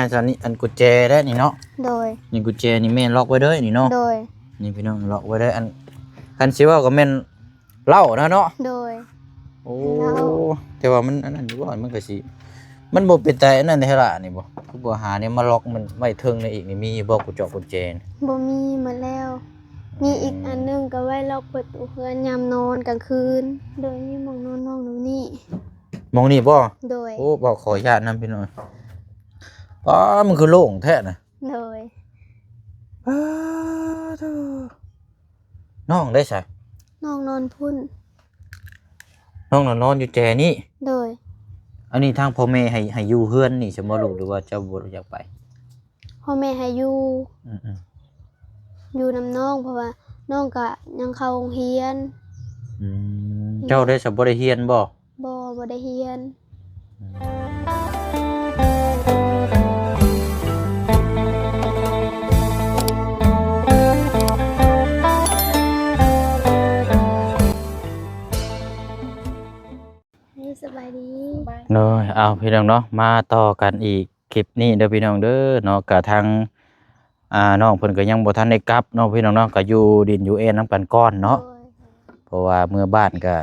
ອັນນີ້ ອັນກຸນແຈເດ້ນີ້ເນາະ. ໂດຍ. ນີ້ກຸນແຈນີ້ແມ່ນລັອກໄວ້ເດີນີ້ເນາະ. ໂດຍ. ນີ້ພີ່ນ້ອງ ລັອກໄວ້ເດີ. ອັນ ຄັນຊິເວົ້າກໍແມ່ນເຫຼົ້ານະເນາະ. ໂດຍ. ໂອ້ ເຫຼົ້າ. ແຕ່ວ່າມັນອັນນັ້ນຢູ່ບໍ່ ມັນກໍຊິ ມັນບໍ່ເປັນຕາອັນນັ້ນແທ້ລະນີ້ບໍ່ ຄືບໍ່ຫາແນວມາລັອກມັນໄວ້ເທິງນີ້ອີກນີ້ ມີຢູ່ບໍ່ ກຸນຈອກກຸນແຈ? ບໍ່ມີ ໝົດແລ້ວ. ມີອີກອັນໜຶ່ງກໍໄວ້ລັອກປະຕູເຮືອນຍາມນອນກາງຄືນ. ໂດຍ. ມີໝ່ອງນອນນ້ອງຢູ່ນີ້. ໝ່ອງນີ້ບໍ່? ໂດຍ. ໂອ້ ບໍ່ ຂໍອະນຸຍາດນຳພີ່ນ້ອງ. ປ້າ ມັນຄືໂລ່ງແທ້ນະ. ໂດຍ. ປ້າໂທ້ ນ້ອງໄດ້ໃສ? ນ້ອງນອນພຸ້ນ. ນ້ອງນອນ ນອນຢູ່ແຈນີ້? ໂດຍ. ອັນນີ້ທາງພໍ່ແມ່ໃຫ້ ໃຫ້ຢູ່ເຮືອນນີ້ຊັ້ນບໍ່ລູກ ຫຼືວ່າເຈົ້າບໍ່ຢາກໄປ? ພໍ່ແມ່ໃຫ້ຢູ່. ອືມໆ. ຢູ່ນຳນ້ອງ ເພາະວ່ານ້ອງກະຍັງເຂົ້າໂຮງຮຽນ. ອືມ. ອືມ. ເຈົ້າໄດ້ສະ ບໍ່ໄດ້ຮຽນບໍ່? ບໍ່ ບໍ່ໄດ້ຮຽນ. ສະບາຍດີ. ໂດຍ. ເອົາ ພີ່ນ້ອງເນາະ ມາຕໍ່ກັນອີກ ຄລິບນີ້ເດີພີ່ນ້ອງເດີເນາະ. ກະທາງ ອ່າ ນ້ອງເພິ່ນກໍຍັງບໍ່ທັນໄດ້ກັບເນາະພີ່ນ້ອງເນາະ ກໍຢູ່ດິນຢູ່ແອນນຳກັນກ່ອນເນາະ. ໂດຍ. ເພາະວ່າເມືອບ້ານກໍ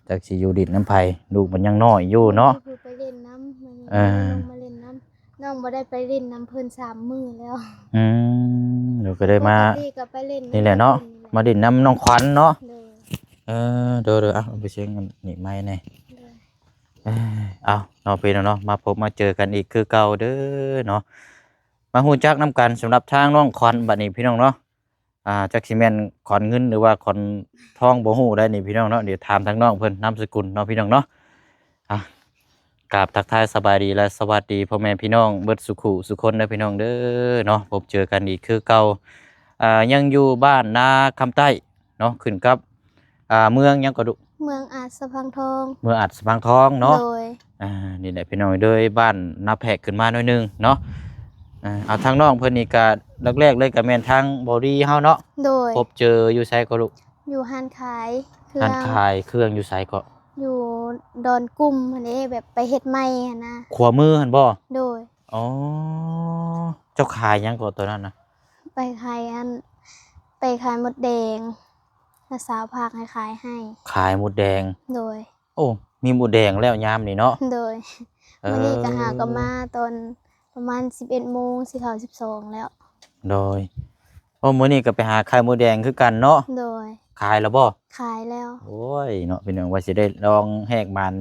ຈັກຊິຢູ່ດິນນຳໃຜ ລູກມັນຍັງນ້ອຍຢູ່ເນາະ. ໄປຫຼິ້ນນຳ ເອີ ລົງມາຫຼິ້ນນຳ. ນ້ອງບໍ່ໄດ້ໄປຫຼິ້ນນຳເພິ່ນສາມມື້ແລ້ວ. ອືມ. ເຮົາກໍໄດ້ມາ ປົກກະຕິກໍໄປຫຼິ້ນ ນີ້ແຫຼະເນາະ ມາຫຼິ້ນນຳນ້ອງຂວັນເນາະ. ໂດຍ. ເອີ ໂດຍໆ. ເອົາ ໄປເຊັງອັນນີ້ໃໝ່ແດ່. ໂດຍ. ເອີ ເອົາເນາະ ພີ່ນ້ອງເນາະ ມາພົບມາເຈີກັນອີກຄືເກົ່າເດີເນາະ. ມາຮູ້ຈັກນຳກັນສຳລັບທາງນ້ອງຂວັນບັດນີ້ພີ່ນ້ອງເນາະ. ອ່າ ຈັກຊິແມ່ນຂວັນເງິນ ຫຼືວ່າຂວັນທອງ ບໍ່ຮູ້ໄດ໋ນີ້ພີ່ນ້ອງເນາະ. ດຽວຖາມທາງນ້ອງເພິ່ນນາມສະກຸນເນາະພີ່ນ້ອງເນາະ. ອ່າ ກາບທັກທາຍສະບາຍດີ ແລະ ສະຫວັດດີພໍ່ແມ່ພີ່ນ້ອງເບິດສູ່ຄູ່ສູ່ຄົນເດີພີ່ນ້ອງເດີເນາະ. ພົບເຈີກັນອີກຄືເກົ່າ ອ່າ ຍັງຢູ່ບ້ານນາຄຳໃຕ້ເນາະ ຂຶ້ນກັບ ອ່າ ເມືອງຫຍັງກໍດຸ? ເມືອງອາດສະພັງທອງ. ເມືອງອາດສະພັງທອງເນາະ. ໂດຍ. ອ່າ ນີ້ແຫຼະພີ່ນ້ອງເອີຍ ເລີຍບ້ານນາແພກຂຶ້ນມາໜ້ອຍໜຶ່ງເນາະ. ອ່າ ເອົາ ທາງນ້ອງເພິ່ນນີ້ກະແລກໆເລີຍກະແມ່ນທາງບໍ່ດີເຮົາເນາະ. ໂດຍ. ພົບເຈີຢູ່ໃສກໍລູກ? ຢູ່ຮ້ານຂາຍເຄື່ອງ. ຮ້ານຂາຍເຄື່ອງຢູ່ໃສກໍ? ຢູ່ດອນກຸ້ມຫັ້ນເດ້ ແບບໄປເຮັດໃໝ່ຫັ້ນນະ. ຂວາມືຫັ້ນບໍ່? ໂດຍ. ອໍ ເຈົ້າຂາຍຫຍັງກໍຕອນນັ້ນນະ? ໄປຂາຍອັນ ໄປຂາຍມົດແດງ ນ້າສາວຝາກໃຫ້ຂາຍໃຫ້. ຂາຍມົດແດງ. ໂດຍ. ໂອ້ ມີມົດແດງແລ້ວຍາມນີ້ເນາະ. ໂດຍ. ເອີ ມື້ນີ້ກໍຫາກໍມາຕອນປະມານສິບເອັດໂມງ ຊິເຂົ້າສິບສອງແລ້ວ. ໂດຍ. ໂອ້ ມື້ນີ້ກໍໄປຫາຂາຍມົດແດງຄືກັນເນາະ. ໂດຍ. ຂາຍແລ້ວບໍ່? ຂາຍແລ້ວ. ໂອ້ຍເນາະ ພີ່ນ້ອງ ວ່າຊິໄດ້ລອງແຫກໝານ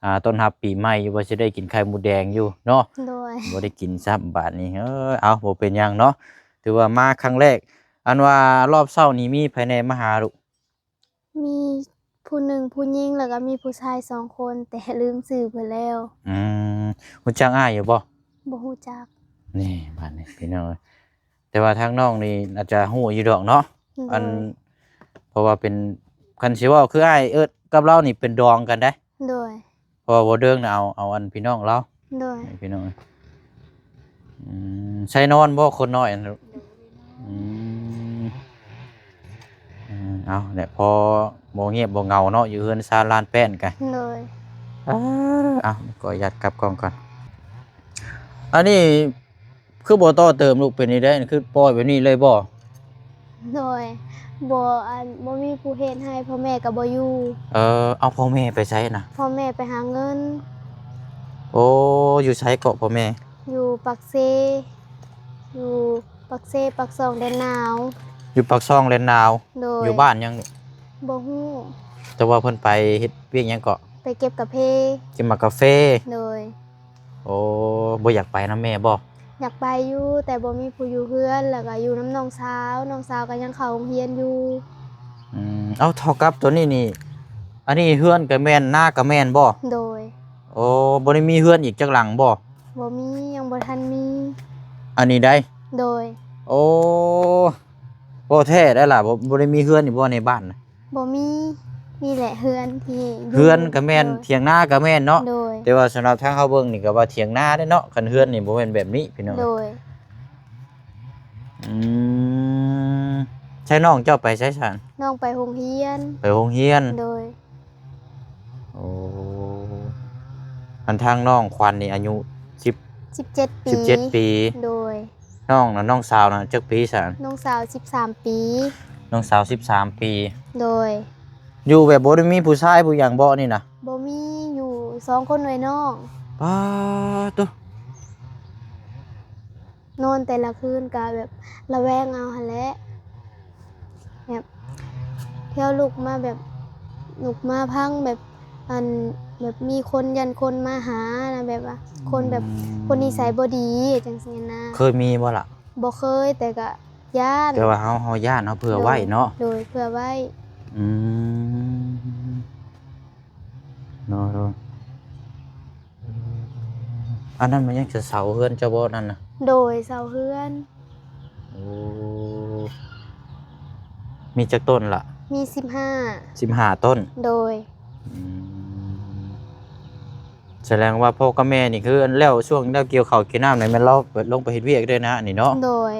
ອ່າ ຕ້ອນຮັບປີໃໝ່ຢູ່ ວ່າຊິໄດ້ກິນໄຂ່ມົດແດງຢູ່ເນາະ. ໂດຍ. ບໍ່ໄດ້ກິນຊ້ຳບາດນີ້. ເອີ ເອົາ ບໍ່ເປັນຫຍັງເນາະ ຖືວ່າມາຄັ້ງແລກ. ອັນວ່າລອບເຊົ້ານີ້ມີໃຜແດ່ມາຫາລູກ? ມີຜູ້ໜຶ່ງຜູ້ຍິງ ແລ້ວກໍມີຜູ້ຊາຍສອງຄົນ ແຕ່ລືມຊື່ເພິ່ນແລ້ວ. ອືມ ຮູ້ຈັກອ້າຍຢູ່ບໍ່? ບໍ່ຮູ້ຈັກ. ນີ້ ບາດນີ້ພີ່ນ້ອງເອີຍ ແຕ່ວ່າທາງນ້ອງນີ້ອາດຈະຮູ້ຢູ່ດອກເນາະ. ໂດຍ. ອັນ ເພາະວ່າເປັນ ຄັນຊິເວົ້າຄືອ້າຍເອີ້ນກັບລາວນີ້ເປັນດອງກັນໄດ໋. ໂດຍ. ເພາະວ່າບໍ່ເດີງນະ ເອົາ ເອົາອັນພີ່ນ້ອງລາວ. ໂດຍ. ພີ່ນ້ອງ ອືມ ໃຊ້ນອນບໍ່ຄົນນ້ອຍຫັ້ນ? ໂດຍ. ອືມ ເອີ ເອົາແຫຼະ ພໍບໍ່ງຽບບໍ່ເຫງົາເນາະ ຢູ່ເຮືອນຊານລ້ານແປ້ນກະ. ໂດຍ. ເອົາ ເອົາ ຂໍອະນຸຍາດກັບກ້ອງກ່ອນ. ອັນນີ້ຄືບໍ່ຕໍ່ເຕີມລູກ ເປັນຈັ່ງໃດ ຄືປ່ອຍແບບນີ້ເລີຍບໍ່? ໂດຍ. ບໍ່ ອັນ ບໍ່ມີຜູ້ເຮັດໃຫ້ ພໍ່ແມ່ກໍບໍ່ຢູ່. ເອີ ເອົາ ພໍ່ແມ່ໄປໃສນະ? ພໍ່ແມ່ໄປຫາເງິນ. ໂອ້ ຢູ່ໃສເກາະພໍ່ແມ່? ຢູ່ປາກເຊ ຢູ່ປາກເຊ ປາກຊ່ອງແດນໜາວ. ຢູ່ປາກຊ່ອງແດນໜາວ. ໂດຍ. ຢູ່ບ້ານຫຍັງ? ບໍ່ຮູ້. ແຕ່ວ່າເພິ່ນໄປເຮັດວຽກຫຍັງເກາະ? ໄປເກັບກາເຟ. ເກັບໝາກກາເຟ. ໂດຍ. ໂອ້ ບໍ່ຢາກໄປນຳແມ່ບໍ່? ຢາກໄປຢູ່ ແຕ່ບໍ່ມີຜູ້ຢູ່ເຮືອນ ແລ້ວກໍຢູ່ນຳນ້ອງສາວ ນ້ອງສາວກໍຍັງເຂົ້າໂຮງຮຽນຢູ່. ອືມ ເອົາ ເທົ່າກັບໂຕນີ້ນີ້ ອັນນີ້ເຮືອນກໍແມ່ນ ນາກໍແມ່ນບໍ່? ໂດຍ. ໂອ້ ບໍ່ໄດ້ມີເຮືອນອີກຈັກຫຼັງບໍ່? ບໍ່ມີ ຍັງບໍ່ທັນມີ. ອັນນີ້ໃດ? ໂດຍ. ໂອ້ ບໍ່ແທ້ໄດ໋ລະ ບໍ່ ບໍ່ໄດ້ມີເຮືອນຢູ່ບໍ່ໃນບ້ານນະ? ບໍ່ມີ ນີ້ແຫຼະເຮືອນທີ່ຢູ່. ເຮືອນກໍແມ່ນ. ໂດຍ. ຖຽງນາກໍແມ່ນເນາະ. ໂດຍ. ແຕ່ວ່າສຳລັບທາງເຮົາເບິ່ງນີ້ກໍວ່າຖຽງນາເດ້ເນາະ ຄັນເຮືອນນີ້ບໍ່ແມ່ນແບບນີ້ພີ່ນ້ອງ. ໂດຍ. ອືມ ໃຊ້ນ້ອງເຈົ້າໄປໃສຊັ້ນ? ນ້ອງໄປໂຮງຮຽນ. ໄປໂຮງຮຽນ. ໂດຍ. ໂອ້ ອັນທາງນ້ອງຂວັນນີ້ອາຍຸສິບ ສິບເຈັດປີ. ສິບເຈັດປີ. ໂດຍ. ນ້ອງນະ ນ້ອງສາວນະຈັກປີຊັ້ນ? ນ້ອງສາວສິບສາມປີ. ນ້ອງສາວສິບສາມປີ. ໂດຍ. ຢູ່ແບບບໍ່ໄດ້ມີຜູ້ຊາຍຜູ້ຫຍັງບໍ່ນີ້ນະ? ບໍ່ມີ ຢູ່ສອງຄົນເອື້ອຍນ້ອງ. ປາດໂທ້. ນອນແຕ່ລະຄືນກະແບບລະແວງເອົາຫັ້ນແຫຼະ ແບບເທື່ອລຸກມາແບບ ລຸກມາພັງແບບ ອັນ ແບບມີຄົນ ຢ້ານຄົນມາຫານະ ແບບວ່າຄົນແບບ ອືມ ຄົນນິໄສບໍ່ດີຈັ່ງຊີ້ນະ. ເຄີຍມີບໍ່ລະ? ບໍ່ເຄີຍ ແຕ່ກະຢ້ານ ແຕ່ວ່າເຮົາ ເຮົາຢ້ານ ເຮົາເຜື່ອໄວ້ເນາະ. ໂດຍ ເຜື່ອໄວ້. ອືມ ເນາະ ເນາະ. ອັນນັ້ນມັນຍັງຈະເສົາເຮືອນເຈົ້າບໍ່ນັ້ນນະ? ໂດຍ ເສົາເຮືອນ. ໂອ້ ມີຈັກຕົ້ນລະ? ມີສິບຫ້າ. ສິບຫ້າຕົ້ນ. ໂດຍ. ອືມ ສະແດງວ່າພໍ່ກັບແມ່ນີ້ຄື ອັນ ແລ້ວຊ່ວງແລ້ວກ່ຽວເຂົ້າກ່ຽວນ້ຳນີ້ແມ່ນລາວລົງໄປເຮັດວຽກເດ້ນະ ອັນນີ້ເນາະ? ໂດຍ.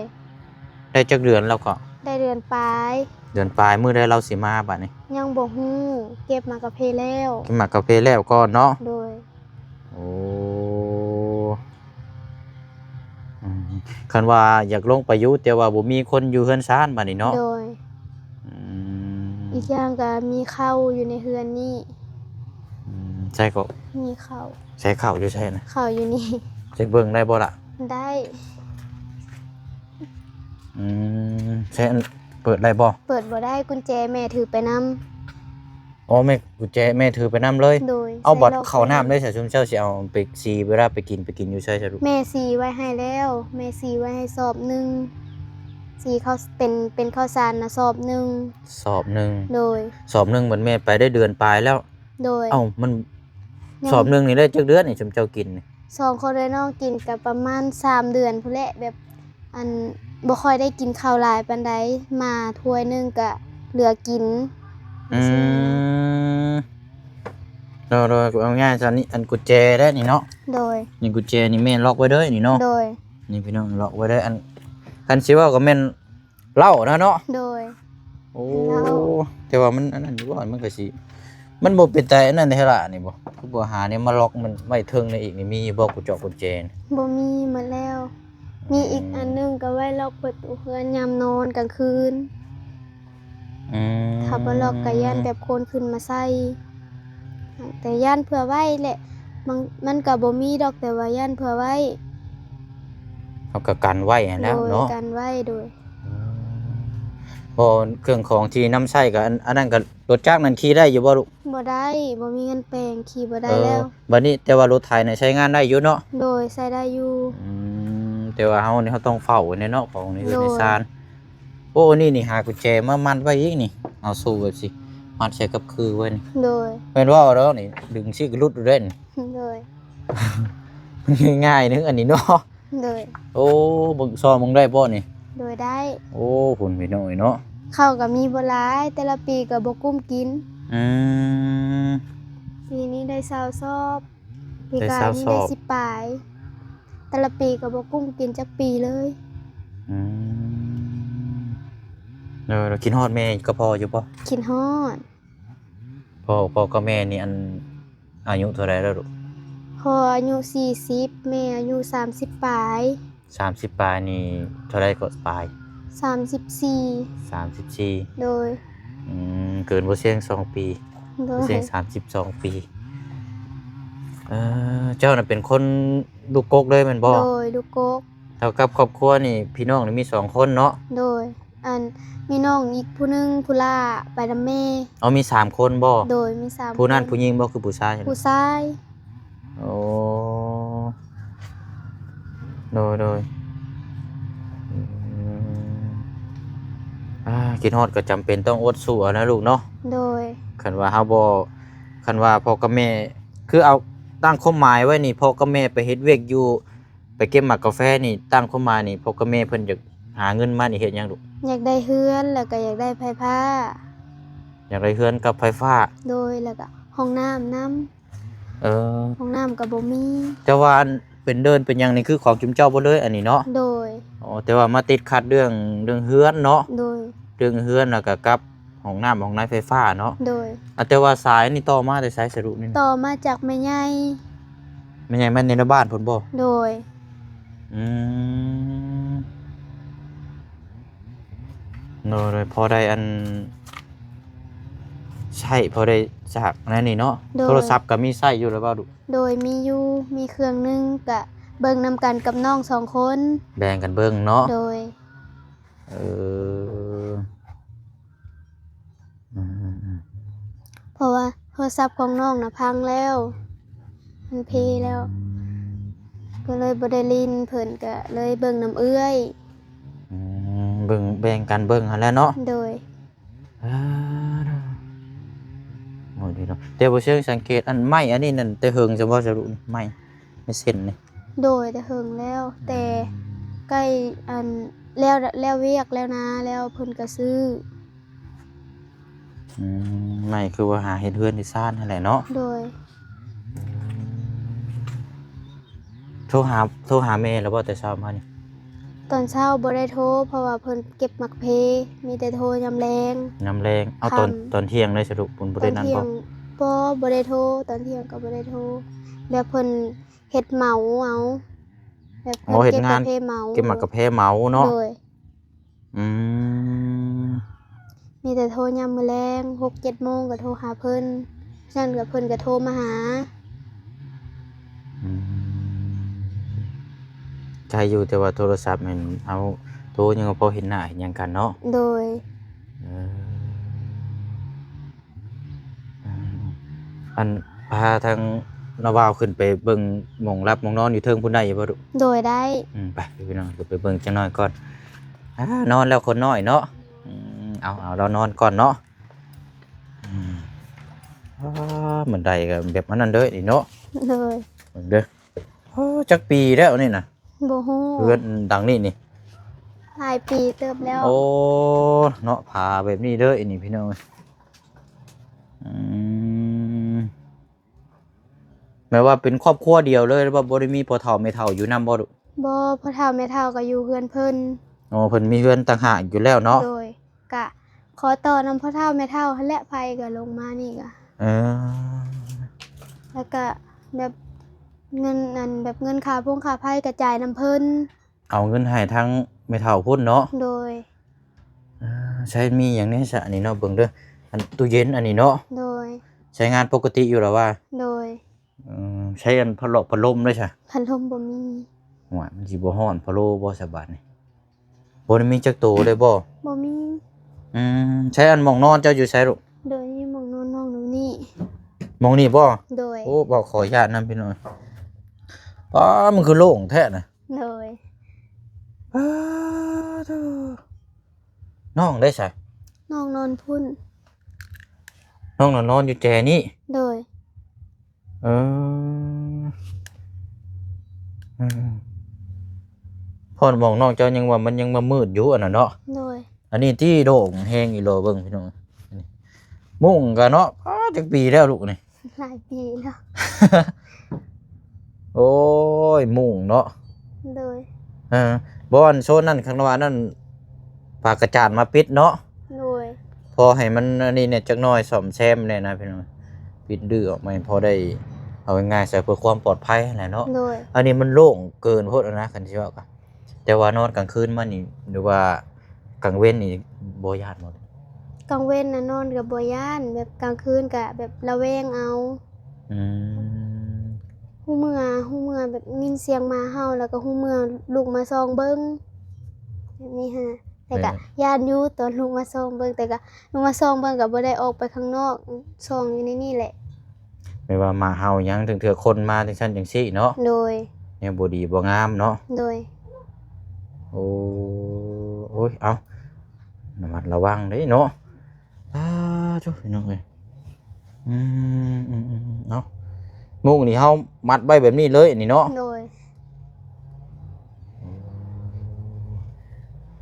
ໄດ້ຈັກເດືອນແລ້ວເກາະ? ໄດ້ເດືອນປາຍ. ເດືອນປາຍ. ມື້ໃດລາວຊິມາບາດນີ້? ຍັງບໍ່ຮູ້. ເກັບໝາກກາເຟແລ້ວ. ເກັບໝາກກາເຟແລ້ວກ່ອນເນາະ? ໂດຍ. ໂອ້ ອືມ ຄັນວ່າຢາກລົງໄປຢູ່ ແຕ່ວ່າບໍ່ມີຄົນຢູ່ເຮືອນຊານບາດນີ້ເນາະ? ໂດຍ. ອືມ ອີກຢ່າງກະມີເຂົ້າຢູ່ໃນເຮືອນນີ້. ອືມ ໃສເຂົ້າ? ມີເຂົ້າ. ໃສເຂົ້າຢູ່ໃສນະ? ເຂົ້າຢູ່ນີ້. ຈັກເບິ່ງໄດ້ບໍ່ລະ? ໄດ້. ອືມ ໃສ ອັນ ເປີດໄດ້ບໍ່? ເປີດບໍ່ໄດ້ ກຸນແຈແມ່ຖືໄປນຳ. ອໍ ແມ່ ກຸນແຈແມ່ຖືໄປນຳເລີຍ? ໂດຍ. ເອົາ ບັດເຂົ້ານ້ຳເດ້ ສະຊຸມເຈົ້າຊິເອົາໄປສີ ເວລາໄປກິນ ໄປກິນຢູ່ໃສສະລຸ? ແມ່ສີໄວ້ໃຫ້ແລ້ວ ແມ່ສີໄວ້ໃຫ້ສອບໜຶ່ງ ສີເຂົ້າ ເປັນ ເປັນເຂົ້າສານນະສອບໜຶ່ງ. ສອບໜຶ່ງ. ໂດຍ. ສອບໜຶ່ງ ບັດແມ່ໄປໄດ້ເດືອນປາຍແລ້ວ? ໂດຍ. ເອົ້າ ມັນ ສອບໜຶ່ງນີ້ໄດ້ຈັກເດືອນນີ້ ຊຸມເຈົ້າກິນນີ້? ສອງຄົນເອື້ອຍນ້ອງກິນກະປະມານສາມເດືອນພຸ້ນແຫຼະ ແບບ ອັນ ບໍ່ຄ່ອຍໄດ້ກິນເຂົ້າຫຼາຍປານໃດ ໝ່າຖ້ວຍໜຶ່ງກະເຫຼືອກິນ. ອືມ ໂດຍໆ ເອົາງ່າຍຊະນີ້ ອັນ ກຸນແຈເດ້ນີ້ເນາະ? ໂດຍ. ນີ້ກຸນແຈນີ້ແມ່ລັອກໄວ້ເດີນີ້ເນາະ? ໂດຍ. ນີ້ພີ່ນ້ອງ ລັອກໄວ້ເດີ ອັນ ຄັນຊິເວົ້າກະແມ່ນ ເຫຼົ້ານະເນາະ? ໂດຍ. ໂອ້ ເຫຼົ້າ ແຕ່ວ່າມັນອັນນັ້ນຢູ່ບໍ່? ມັນກະຊິ ມັນບໍ່ເປັນຕາອັນນັ້ນແທ້ລະນີ້ບໍ່? ຄືບໍ່ຫາແນວມາລັອກມັນໄວ້ເທິງນີ້ອີກນີ້ ມີຢູ່ບໍ່ ກຸນຈອກກຸນແຈ? ບໍ່ມີ ໝົດແລ້ວ. ອືມ ມີອີກອັນໜຶ່ງກະໄວ້ລັອກປະຕູເຮືອນຍາມນອນກາງຄືນ. ອືມ ຖ້າບໍ່ລັອກກະຢ້ານແບບຄົນຂຶ້ນມາໃສ່. ແຕ່ຢ້ານເຜື່ອໄວ້ແຫຼະ ມັນ ມັນກະບໍ່ມີດອກ ແຕ່ວ່າຢ້ານເຜື່ອໄວ້. ເຮົາກະກັນໄວ້ຫັ້ນແຫຼະເນາະ? ໂດຍ ກັນໄວ້. ໂດຍ. ອືມ ບໍ່ ເຄື່ອງຂອງທີ່ນຳໃຊ້ກະ ອັນ ອັນນັ້ນກະ ລົດຈັກນັ້ນຂີ່ໄດ້ຢູ່ບໍ່ລູກ? ບໍ່ໄດ້ ບໍ່ມີເງິນແປງ ຂີ່ບໍ່ໄດ້ແລ້ວ. ເອີ ບາດນີ້ ແຕ່ວ່າລົດໄຖນະໃຊ້ງານໄດ້ຢູ່ເນາະ? ໂດຍ ໃຊ້ໄດ້ຢູ່. ອືມ ແຕ່ວ່າເຮົານີ້ ເຮົາຕ້ອງເຝົ້າແນ່ເນາະ ຂອງໃນເຮືອນໃນຊານ. ໂດຍ. ໂອ້ ນີ້ນີ້ ຫາກຸນແຈມາມັດໄວ້ອີກນີ້ ເອົາໂສ້ແບບຊີ້ ມັດໃສ່ກັບຄືໄວ້ນີ້. ໂດຍ. ແມ່ນເວົ້າແລ້ວນີ້ ດຶງຊີ້ກະຫຼຸດເດ້ນີ້. ໂດຍ. ມັນງ່າຍໆໜຶ່ງອັນນີ້ເນາະ. ໂດຍ. ໂອ້ ເບິ່ງ ຊອກເບິ່ງໄດ້ບໍ່ນີ້? ໂດຍ ໄດ້. ໂອ້ ພຸ້ນພີ່ນ້ອງເອີຍເນາະ ເຂົ້າກະມີບໍ່ຫຼາຍ ແຕ່ລະປີກະບໍ່ກຸ້ມກິນ. ອືມ ປີນີ້ໄດ້ຊາວຊອບ. ປີກາຍນີ້ໄດ້ຊາວຊອບ ໄດ້ສິບປາຍ. ແຕ່ລະປີກະບໍ່ກຸ້ມກິນຈັກປີເລີຍ. ອືມ ເອີ ແລ້ວຄິດຮອດແມ່ກັບພໍ່ຢູ່ບໍ່? ຄິດຮອດ. ພໍ່ ພໍ່ກັບແມ່ນີ້ ອັນ ອາຍຸເທົ່າໃດແລ້ວລູກ? ພໍ່ອາຍຸສີ່ສິບ ແມ່ອາຍຸສາມສິບປາຍ. ສາມສິບປາຍນີ້ເທົ່າໃດເກາະປາຍ? ສາມສິບສີ່. ສາມສິບສີ່. ໂດຍ. ອືມ ເກີນບໍ່ຊຽງສອງປີ. ໂດຍ. ບໍ່ຊຽງສາມສິບສອງປີ. ເອີ ເຈົ້ານະເປັນຄົນລູກກົກເລີຍແມ່ນບໍ່? ໂດຍ ລູກກົກ. ເທົ່າກັບຄອບຄົວນີ້ ພີ່ນ້ອງນີ້ມີສອງຄົນເນາະ? ໂດຍ. ອັນ ມີນ້ອງອີກຜູ້ໜຶ່ງ ຜູ້ຫຼ້າໄປນຳແມ່. ອໍ ມີສາມຄົນບໍ່? ໂດຍ ມີສາມຄົນ. ຜູ້ນັ້ນຜູ້ຍິງບໍ່ ຄືຜູ້ຊາຍ? ຜູ້ຊາຍ. ໂອ້ ໂດຍ ໂດຍ. ອືມ ອາ ຄິດຮອດກະຈຳເປັນຕ້ອງອົດສູ້ເອົານະລູກເນາະ. ໂດຍ. ຄັນວ່າເຮົາບໍ່ ຄັນວ່າພໍ່ກັບແມ່ ຄືເອົາຕັ້ງຄວາມໝາຍໄວ້ນີ້ ພໍ່ກັບແມ່ໄປເຮັດວຽກຢູ່ ໄປເກັບໝາກກາແຟນີ້ ຕັ້ງຄວາມໝາຍນີ້ ພໍ່ກັບແມ່ເພິ່ນຢາກຫາເງິນມານີ້ເຮັດຫຍັງລູກ? ຢາກໄດ້ເຮືອນ ແລ້ວກະຢາກໄດ້ໄຟຟ້າ. ຢາກໄດ້ເຮືອນກັບໄຟຟ້າ. ໂດຍ. ແລ້ວກະຫ້ອງນ້ຳນຳ. ເອີ ຫ້ອງນ້ຳກະບໍ່ມີ. ແຕ່ວ່າອັນເປັນເດີ່ນເປັນຫຍັງນີ້ ຄືຂອງຈຸມເຈົ້າເບິດເລີຍອັນນີ້ເນາະ? ໂດຍ. ອໍ ແຕ່ວ່າມາຕິດຂັດເລື່ອງ ເລື່ອງເຮືອນເນາະ? ໂດຍ. ເລື່ອງເຮືອນ ແລ້ວກະກັບ ຫ້ອງນ້ຳ ຫ້ອງໃນ ໄຟຟ້າເນາະ? ໂດຍ. ອາ ແຕ່ວ່າສາຍນີ້ຕໍ່ມາແຕ່ໃສສະລຸນີ້? ຕໍ່ມາຈາກແມ່ໃຫຍ່. ແມ່ໃຫຍ່ມາໃນບ້ານພຸ້ນບໍ່? ໂດຍ. ອືມ ໂດຍ ພໍໄດ້ອັນ ໃຊ້ພໍໄດ້ສາກແນວນີ້ເນາະ. ໂດຍ ໂທລະສັບກໍມີໃຊ້ຢູ່ແລ້ວບໍ່? ໂດຍ ມີຢູ່ ມີເຄື່ອງໜຶ່ງ ກະເບິ່ງນຳກັນກັບນ້ອງສອງຄົນ ແບ່ງກັນເບິ່ງເນາະ. ໂດຍ ເອີ ອືມໆໆ ເພາະວ່າໂທລະສັບຂອງນ້ອງນະພັງແລ້ວ ມັນເພແລ້ວ ອືມ ກໍເລີຍບໍ່ໄດ້ຫຼິ້ນ ເພິ່ນກໍເລີຍເບິ່ງນຳເອື້ອຍ. ອືມ ເບິ່ງ ແບ່ງກັນເບິ່ງຫັ້ນແຫຼະເນາະ. ໂດຍ ເອີ ໂອ້ ດີເນາະ. ແຕ່ບໍ່ເຊີງສັງເກດ ອັນໄມ້ອັນນີ້ນັ້ນແຕ່ເຫິງຊະບໍ່ ສະລຸ ໄມ້ ໃນເສັ້ນນີ້? ໂດຍ ແຕ່ເຫິງແລ້ວ ອືມ ແຕ່ໃກ້ອັນ ແລ້ວ ແລ້ວວຽກແລ້ວນາແລ້ວ ເພິ່ນກໍຊື້. ອືມ ໄມ້ຄືວ່າຫາເຮັດເຮືອນເຮັດຊານຫັ້ນແຫຼະເນາະ. ໂດຍ ໂທຫາ ໂທຫາແມ່ແລ້ວບໍ່ແຕ່ເຊົ້າມານີ້? ຕອນເຊົ້າບໍ່ໄດ້ໂທ ເພາະວ່າເພິ່ນເກັບໝາກເພ ມີແຕ່ໂທຍາມແລງ. ຍາມແລງ ເອົາ ຕອນ ຄ່ຳ ຕອນທ່ຽງໄດ້ສະລຸ ເພິ່ນບໍ່ໄດ້ນັ້ນບໍ່? ຕອນທ່ຽງ ບໍ່ ບໍ່ໄດ້ໂທ ຕອນທ່ຽງກໍບໍ່ໄດ້ໂທ ແບບເພິ່ນເຮັດເໝົາເອົາ ແບບເພິ່ນ ອໍ ເກັບ ເຮັດງານ ປະເພເໝົາ. ເກັບໝາກກະແພເໝົາເນາະ. ໂດຍ ອືມ ມີແຕ່ໂທຍາມມື້ແລງ ຫົກເຈັດໂມງກໍໂທຫາເພິ່ນ ຊັ້ນກໍເພິ່ນກໍໂທມາຫາ. ອືມ ໃຈຢູ່ ແຕ່ວ່າໂທລະສັບແມ່ນເຮົາໂທຍັງພໍເຫັນໜ້າເຫັນຫຍັງກັນເນາະ. ໂດຍ ເອີ ອືມ ອັນ ພາທາງນ້າບ່າວຂຶ້ນໄປເບິ່ງໝ່ອງຫຼັບໝ່ອງນອນຢູ່ເທິງພຸ້ນໄດ້ຢູ່ບໍ່? ໂດຍ ໄດ້. ອືມ ໄປ ພີ່ນ້ອງ ຂຶ້ນໄປເບິ່ງຈັກໜ້ອຍກ່ອນ. ອາ ນອນແລ້ວຄົນນ້ອຍເນາະ. ອືມ ເອົາ ເອົາລາວນອນກ່ອນເນາະ. ອືມ ອາ ບັນໄດກໍແບບອັນນັ້ນເດີນີ້ເນາະ. ໂດຍ ເບິ່ງເດີ. ໂອ້ ຈັກປີແລ້ວນີ້ນະ? ບໍ່ຮູ້ ເຮືອນຫຼັງນີ້ນີ້ ຫຼາຍປີເຕີບແລ້ວ. ໂອ້ ເນາະ ຜາແບບນີ້ເດີນີ້ ພີ່ນ້ອງ. ອືມ ແມ່ນວ່າເປັນຄອບຄົວດຽວເລີຍ ຫຼືວ່າບໍ່ໄດ້ມີພໍ່ເຖົ້າແມ່ເຖົ້າຢູ່ນຳບໍ່? ບໍ່ ພໍ່ເຖົ້າແມ່ເຖົ້າກໍຢູ່ເຮືອນເພິ່ນ. ອໍ ເພິ່ນມີເຮືອນຕ່າງຫາກຢູ່ແລ້ວເນາະ. ໂດຍ ກະຂໍຕໍ່ນຳພໍ່ເຖົ້າແມ່ເຖົ້າຫັ້ນແຫຼະ ໄຟກໍລົງມານີ້ກະ. ເອີ ແລ້ວກະແບບເງິນ ອັນ ແບບເງິນຄ່າຟົງຄ່າໄຟກະຈ່າຍນຳເພິ່ນ. ເອົາເງິນໃຫ້ທາງແມ່ເຖົ້າພຸ້ນເນາະ. ໂດຍ ເອີ ໃຊ້ມີຫຍັງແດ່ຊະອັນນີ້ເນາະ? ເບິ່ງເດີ ອັນ ຕູ້ເຢັນອັນນີ້ເນາະ. ໂດຍ ໃຊ້ງານປົກກະຕິຢູ່ລະວ່າ? ໂດຍ ເອີ ໃຊ້ອັນພັດລົມ ພັດລົມເດ້ຊະ? ພັດລົມບໍ່ມີ. ໂອ້ຍ ມັນຊິບໍ່ຮ້ອນພະໂລ້ບໍ່ສະບາດນີ້? ບໍ່ໄດ້ມີຈັກໂຕເລີຍບໍ່? ບໍ່ມີ. ອືມ ໃຊ້ອັນໝ່ອງນອນເຈົ້າຢູ່ໃສລູກ? ໂດຍ ນີ້ໝ່ອງນອນນ້ອງຢູ່ນີ້. ໝ່ອງນີ້ບໍ່? ໂດຍ ໂອ້ ເວົ້າຂໍອະນຸຍາດນຳພີ່ນ້ອງ. ປ້າ ມັນຄືໂລ່ງແທ້ນະ. ໂດຍ ປ້າໂທ້ ນ້ອງໄດ້ໃສ? ນ້ອງນອນພຸ້ນ. ນ້ອງນະນອນຢູ່ແຈນີ້? ໂດຍ ເອີ ອືມ ເພາະໝ່ອງນ້ອງເຈົ້າຍັງວ່າມັນຍັງມາມືດຢູ່ອັນນັ້ນເນາະ. ໂດຍ ອັນນີ້ຕິໂລ່ງແຮງອີ່ຫຼໍ່ເບິ່ງພີ່ນ້ອງ. ມຸ້ງກະເນາະ ປ້າ ຈັກປີແລ້ວລູກນີ້? ຫຼາຍປີແລ້ວ. ໂອ້ຍ ມຸ້ງເນາະ. ໂດຍ ເອີ ບ່ອນໂຊນນັ້ນ ຂ້າງນອກນັ້ນ ຝາກກະຈານມາປິດເນາະ. ໂດຍ ພໍໃຫ້ມັນອັນນີ້ແດ່ຈັກໜ້ອຍ ສ້ອມແຊມແດ່ນະພີ່ນ້ອງ ປິດດື້ອອກມາ ພໍໄດ້ ເອົາງ່າຍໆຊະ ເພື່ອຄວາມປອດໄພຫັ້ນແຫຼະເນາະ. ໂດຍ ອັນນີ້ມັນໂລ່ງເກີນໂພດແລ້ວນະ ຄັນຊິເວົ້າກະ. ແຕ່ວ່ານອນກາງຄືນມານີ້ ຫຼືວ່າກາງເວັນນີ້ບໍ່ຢ້ານບໍ່? ກາງເວັນນະນອນກໍບໍ່ຢ້ານ ແບບກາງຄືນກໍແບບລະແວງເອົາ. ອືມ ຮູ້ເມື່ອ ຮູ້ເມື່ອແບບຍິນສຽງໝາເຫົ່າ ແລ້ວກໍຮູ້ເມື່ອລຸກມາສ່ອງເບິ່ງແບບນີ້ຫັ້ນນະ. ແຕ່ກະ ແມ່ນ ຢ້ານຢູ່ຕອນລຸກມາສ່ອງເບິ່ງ ແຕ່ກະລຸກມາສ່ອງເບິ່ງກໍບໍ່ໄດ້ອອກໄປຂ້າງນອກ ສ່ອງຢູ່ໃນນີ້ແຫຼະ. ແມ່ນວ່າໝາເຫົ່າຫຍັງ ເທື່ອຄົນມາຈັ່ງຊັ້ນຈັ່ງຊີ້ເນາະ. ໂດຍ ແນວບໍ່ດີບໍ່ງາມເນາະ. ໂດຍ ໂອ້ ໂອ້ຍ ເອົາ ລະມັດລະວັງເດ້ເນາະ. ສາທຸ ພີ່ນ້ອງເອີຍ. ອືມ ອືມ ເອົາ ມຸ້ງນີ້ເຮົາມັດໄວ້ແບບນີ້ເລີຍນີ້ເນາະ. ໂດຍ ໂອ້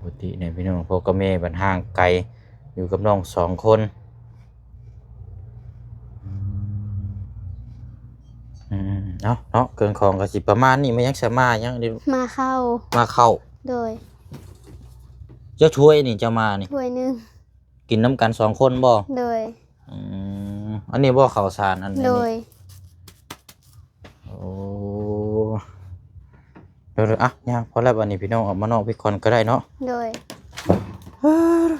ປົກກະຕິແດ່ພີ່ນ້ອງ ພໍ່ກັບແມ່ບັດຫ່າງໄກ ຢູ່ກັບນ້ອງສອງຄົນ. ອືມ ເອົາເນາະ ເຄື່ອງຂອງກໍຊິປະມານນີ້. ມາຫຍັງຊະ? ມາຫຍັງນີ້? ມາເຂົ້າ ມາເຂົ້າ. ໂດຍ ຈັກຖ້ວຍນີ້ເຈົ້າມານີ້? ຖ້ວຍໜຶ່ງ. ກິນນຳກັນສອງຄົນບໍ່? ໂດຍ ອືມ ອັນນີ້ບໍ່ເຂົ້າສານອັນນີ້? ໂດຍ ໂອ້ ແບ ອ່ະ ຍ່າງພໍແລ້ວ ບັດນີ້ພີ່ນ້ອງ ອອກມານອກພີ້ກ່ອນກໍໄດ້ເນາະ. ໂດຍ. ເອີ